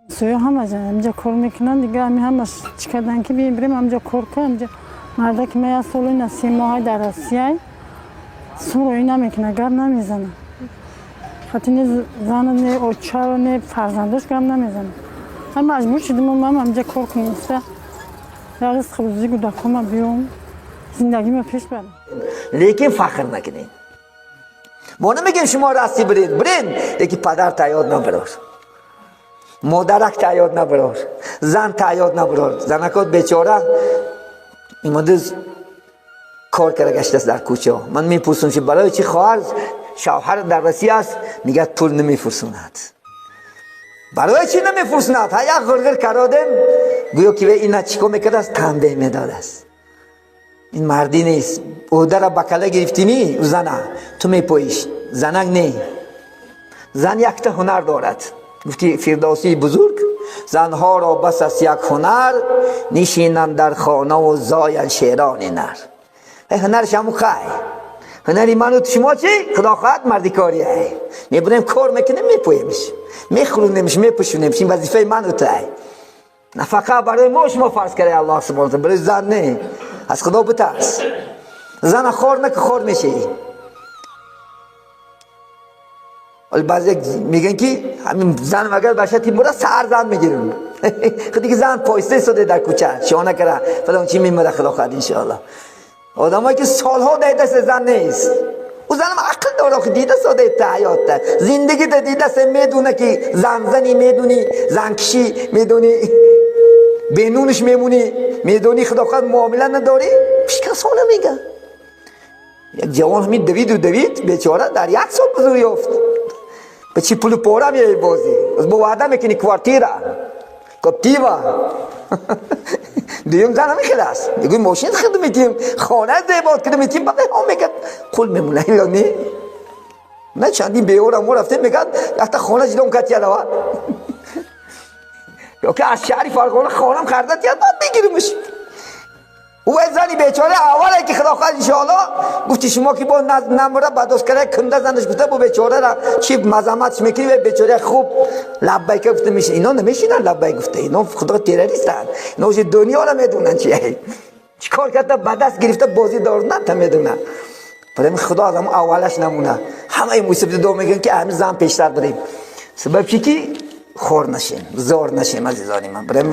Соя ҳама ҳамҷа кор мекунанд, дига ҳами ҳамаш чӣ кардан ки бием бирем ҳамҷа кор кун. Ҳамҷа мардаки ма як солу ина 3 моҳай дар Россияй, суроӣ намекуна, гап намезана. Хати не зана, не очаро, не фарзандош гап намезана. Ҳам маҷбур шудим, ман ҳамҷа кор кунем, уста як ризқи рӯзӣ кӯдакома биём, зиндагима пеш барам. Лекин фахр накунед. Мо намегем шумо расти биред, биред, лекин падар таёд набарор, модарак таёд набарор, зан таёд набарор. Занакот бечора имрӯз кор кара гаштааст дар кӯча. Ман мепурсам, ки барои чи хоҳар шавҳар дар Россия аст? Мегӯяд, пул намефурсонад. Барои чӣ намефурсонад? Ҳа, як ғирғир кародем, гӯё ки ина чӣ кор мекардааст, танбеҳ медодааст. Ин мардӣ нест. Ӯдара ба кала гирифтимӣ, зана ту мепоиш, занак не. Зан якта ҳунар дорад, гуфти Фирдавсии бузург: занҳоро бас аст як ҳунар, нишинанд дар хонаву зоянд шерони нар. Ҳунарш ҳаму хай. Ҳунари ману шумо чӣ? Худо хоҳад, мардикория. Мебурем, кор мекунем, мепоемш, мехӯронемш, мепӯшонемш. Ин вазифаи ману тай. Нафақа барои мо шумо фарз карда Аллоҳ субҳона, барои зан не. Аз Худо битарс, зана хор наки, хор мешавӣ. Вале баъзе мегӯянд, ки ҳамин зан агар баша тимура сар зан мегирем. Худи ки зан поиста истода дар кӯча, шона кара фалон чи мемира, худо хоҳад, иншоаллоҳ. Одамое ки солҳо дар дасти зан нест, ӯ занам ақл дора, охи дида сода та ҳаётта, зиндагита дидасе, медуна ки занзанӣ, медуни занкишӣ, медуни бенунаш мемунӣ, медонӣ, худо хоҳад, муомила надорӣ, пишкасона мега. Як ҷавон ҳамин давиду давид, бечора, дар як сол бузург ёфт. Ба чӣ пулу пора меои бозӣ? Бо ваъда мекунӣ квартира, коптива. Дуюм зан ҳамин хел аст. Мегӯи, мошин хирда метиҳем, хона зебод кирда метиҳем, баъд ҳо мегӯяд, қул мемона ё не? На, чандин беора мо рафтем, мегӯяд, якта хона ҷидом кард ярава, ё ки аз шаҳри Фарғона хонам харда тияд, баъд мегиримш. Ӯ зани бечора аввале ки, худо хоҳад, иншоалло, гуфти шумо ки бо намура бадоскара кунда занаш гуфта, бо бечорара чи мазаматш мекунӣ? Ве бечора хуб лаббайка гуфта мешин. Ино намешинанд лаббайк гуфта, ино худо террористанд, ино уже дунёро медонанд, чи чӣ кор карда ба даст гирифта бозӣ дорнанд та медонанд. Барои худо аз ҳамон аввалаш намуна. Ҳамаи мусибати мегӯянд, ки ҳамин зан пештар бирем. Сабаб чи ки хор нашем, зор нашем, азизони ман, барои